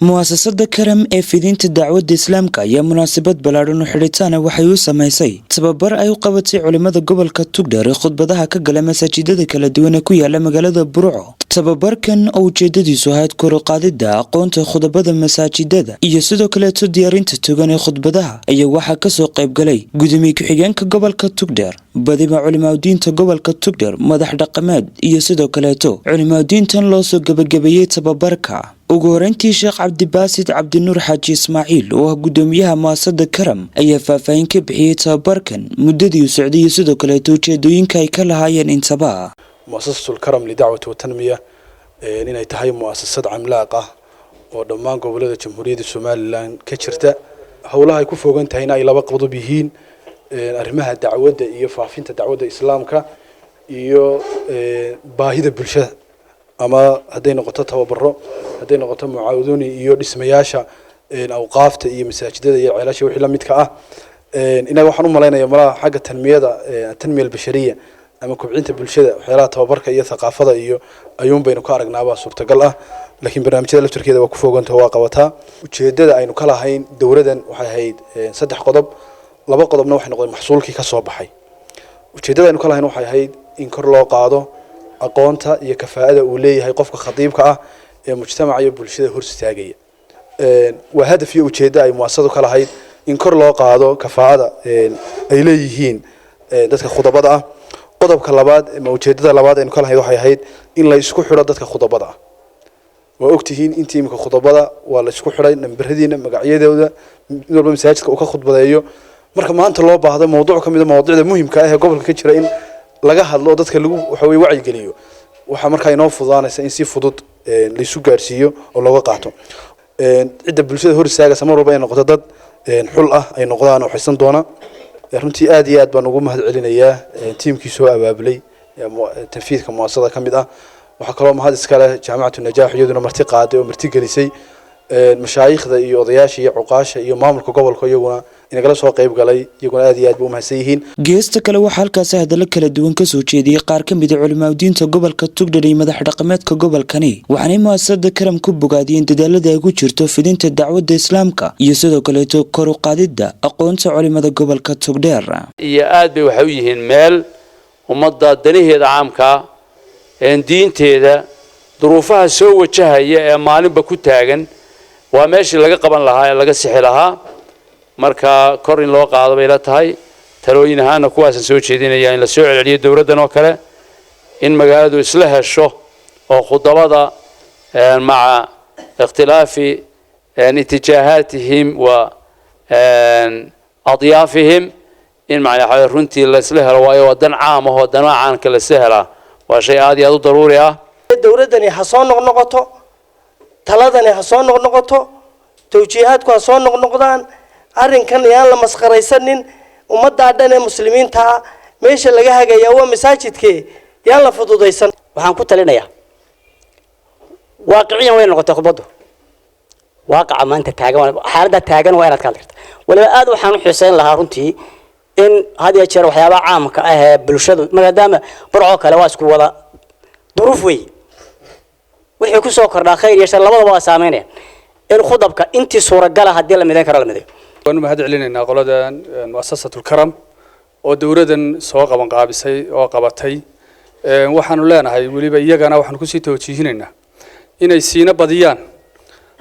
Mu'asasada Karam ee fidinta dacwadda Islaamka ayaa munaasabad ballaadhan oo xidhitaana waxay u samaysay tababar ay u qabatay culimada gobolka Tugdheer ee khudbadaha ka gala masaajidada kala duwan ee ku yaala magaalada Burco. Tababarkan oo ujeedadiisu ahayd kor u qaadidda aqoonta khudbada masaajidada iyo sidoo kaleeto diyaarinta togan ee khudbadaha ayaa waxaa kasoo qaybgalay gudoomiye ku-xigeenka gobolka Tugdheer, badiba culimaadudiinta gobolka Tugdheer, madax dhaqameed iyo sidoo kaleeto culimaadudiintan loo soo gebagabeeyey tababarka. Ugu horeyntii, Sheekh Cabdibaasid Cabdinuur Xaaji Ismaaciil oo ah gudoomiyaha mu'asasada Karam ayaa faahfaahin ka bixiyey tababarkan, muddadii uu socday iyo sidoo kaleeto ujeedooyinka ay ka lahaayeen intaba. Muasasatu Lkaram lidacwati watanmiya inay tahay muasasad camlaaq ah oo dhammaan gobolada Jamhuuriyadda Somaliland ka jirta, howlaha ay ku fogan tahayna ay laba qodob yihiin: arrimaha dacwadda iyo faafinta dacwadda Islaamka iyo baahida bulshada, ama hadday noqoto tababaro, hadday noqoto mucaawadoni iyo dhismayaasha awqaafta iyo masaajidada iyo ceelasha wixii la midka ah. Inaga waxaan u malaynaya malaha xagga tanmiyada, tanmiya albashariya ama kobcinta bulshada, waxyaalaha tababarka iyo thaqaafada iyo ayuun baynu ka aragnaabaa suurtagal ah, laakiin barnaamijyada laftarkeeda waa ku fooganta, waa qabataa. Ujeedada aynu ka lahayn dowladan waxay ahayd saddex qodob, laba qodobna waxay noqdeen maxsuulkii ka soo baxay. Ujeeddada aynu ka lahayn waxay ahayd in kor loo qaado aqoonta iyo kafaa'ada uu leeyahay qofka khadiibka ah ee mujtamaca iyo bulshada hor istaagaya. Waa hadaf iyo ujeeddo ay muasasadu ka lahayd in kor loo qaado kafaa'ada ay leeyihiin dadka khudabada ah. Qodobka labaad ama ujeeddada labaad aynu ka lahayd waxay ahayd in la isku xidho dadka khudabada ah. Waa ogtihiin intii imika khudabada waa la isku xidhay, nambaradiina, magacyadooda, mid walba masaajidka uu ka khudbadeeyo. Marka maanta loo baahdo mawduuc ka mid a mawaadiicda muhimka ah ee gobolka ka jira in laga hadlo oo dadka lagu waxa weye wacyigeliyo, waxaa markaa inoo fududaanaysa in si fudud laisu gaarsiiyo oo looga qaato. Cidda bulshada hor istaagaysa mar walba ay noqoto dad xul ah ay noqdaan oo xisan doona. Runtii aad iyo aad baan ugu mahad celinayaa tiimkii soo abaabulay tanfiidka muasasada ka mid ah. Waxaa kaloo mahad iskale Jaamacatu Najaax, iyaduna marti qaaday oo marti gelisay mashaayikhda iyo odayaasha iyo cuqaasha iyo maamulka gobolka, iyaguna inagala soo qayb galay, iyaguna aad iyo aad ba umahadsan yihiin. Geesta kale, waxaa halkaasi hadallo kala duwan kasoo jeediyey qaar ka mid a culimaadudiinta gobolka Tugdhar iyo madax dhaqameedka gobolkani, waxaanay muasasada Karam ku bogaadiyeen dadaalada ay ku jirto fidinta dacwadda Islaamka iyo sidoo kaleeto kor u qaadidda aqoonta culimada gobolka Togdheer. Iyo aad bay waxay u yihiin meel ummadda danaheeda caamkaa, diinteeda, duruufaha soo wajahaya ee maalinba ku taagan waa meeshii laga qaban lahaa ee laga sixi lahaa. Marka kor in loo qaado bay la tahay. Talooyin ahaana kuwaasaan soo jeedinaya in la soo celceliyo dowladdan oo kale, in magaaladu isla hesho oo khudabada maca ikhtilaafi itijaahaatihim wa adyaafihim in macnaa runtii la isla helo, waayo waa dan caam ah oo danaha caamka la isla helaa waa shay aad iyo aad u daruuri ah. Dowladdani ha soo noqnoqoto, taladani ha soo noqnoqoto, tawjiihaadku ha soo noqnoqdaan. Arrinkan yaan la masqaraysanin. Ummaddaa dhan ee Muslimiintaa meesha laga hagayaa waa masaajidkee, yaan la fududaysan. Waxaan ku talinayaa, waaqiciyan way noqotay khudbaddu waaqaca maanta taagan, xaaladda taagan waa inaad ka hadli karta. Waliba aad waxaan u xiiseyn lahaa runtii in had iyo jeer waxyaabaha caamka ah ee bulshadu, maadaama Burcoo kale waa isku wada duruuf wey, wixii kusoo kordhaa khayr iyo shar labadaba waa saameynaya, in khudabka intii suuragala haddii la midayn karo la midayo. Waan u mahad celinaynaa qoladan Muasasatulkaram oo dowladdan soo qaban qaabisay oo qabatay. Waxaanu leenahay weliba iyagana waxaanu kusii tawjiihinaynaa inay siina badiyaan.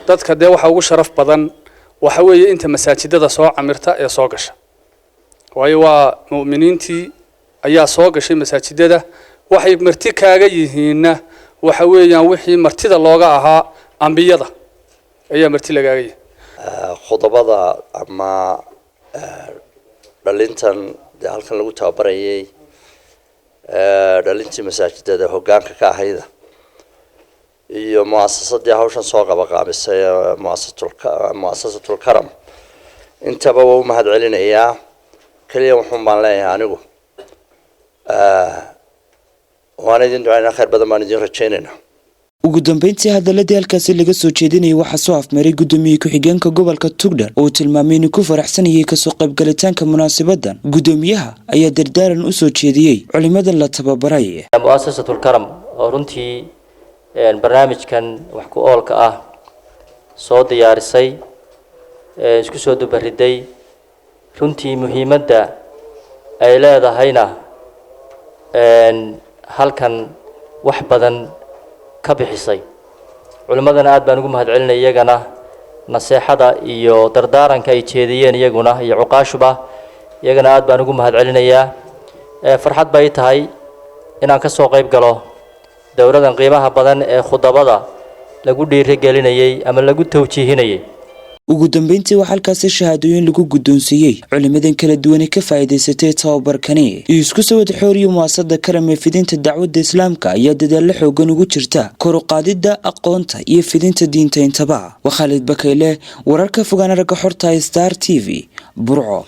Dadka dee waxa ugu sharaf badan waxa weeye inta masaajidada soo camirta ee soo gasha, waayo waa mu'miniintii ayaa soo gashay masaajidada. Waxay marti kaaga yihiinna waxa weeyaan wixii martida looga ahaa ambiyada ayaa marti lagaaga yahay. Khudabada ama dhalintan dee halkan lagu tababarayay, dhalintii masaajidada hoggaanka ka ahayda iyo muasasadii hawshan soo qabaqaabisay, Muasasatulkaram, intaba waa u mahad celinayaa. Keliya wuxuun baan leeyahay anigu, waan idin ducaynaa, khayr badan baan idin rajaynaynaa. Ugu dambeyntii, hadaladii halkaasi laga soo jeedinayay waxaa soo afmaray gudoomiye ku-xigeenka gobolka Tugdhar oo tilmaamay inuu ku faraxsanayay kasoo qaybgalitaanka munaasabadan. Gudoomiyaha ayaa dardaaran u soo jeediyey culimadan la tababaray. Muasasatulkaram oo runtii barnaamijkan wax ku oolka ah. Soo diyaarisay ee isku soo dubariday, runtii muhiimadda ay leedahayna halkan wax badan ka bixisay. Culimmadana aad baan ugu mahadcelinay iyagana naseexada iyo dardaaranka ay jeediyeen, iyaguna iyo cuqaashuba iyagana aad baan ugu mahadcelinayaa. Farxad bay tahay inaan ka soo qayb galo dowladan qiimaha badan ee khudabada lagu dhiirigelinayey ama lagu tawjiihinayay. Ugu dambeyntii waxaa halkaasi shahaadooyin lagu guddoonsiiyey culimadan kala duwane ka faa'iidaysatay tababarkani. Iyo isku soo wada xooriyo, muwaasada Karam ee fidinta dacwadda Islaamka ayaa dadaallo xoogan ugu jirta kor u qaadidda aqoonta iyo fidinta diinta intaba. Waa Khaalid Bakayle, wararka fogaan aragga xorta, Star TV, Burco.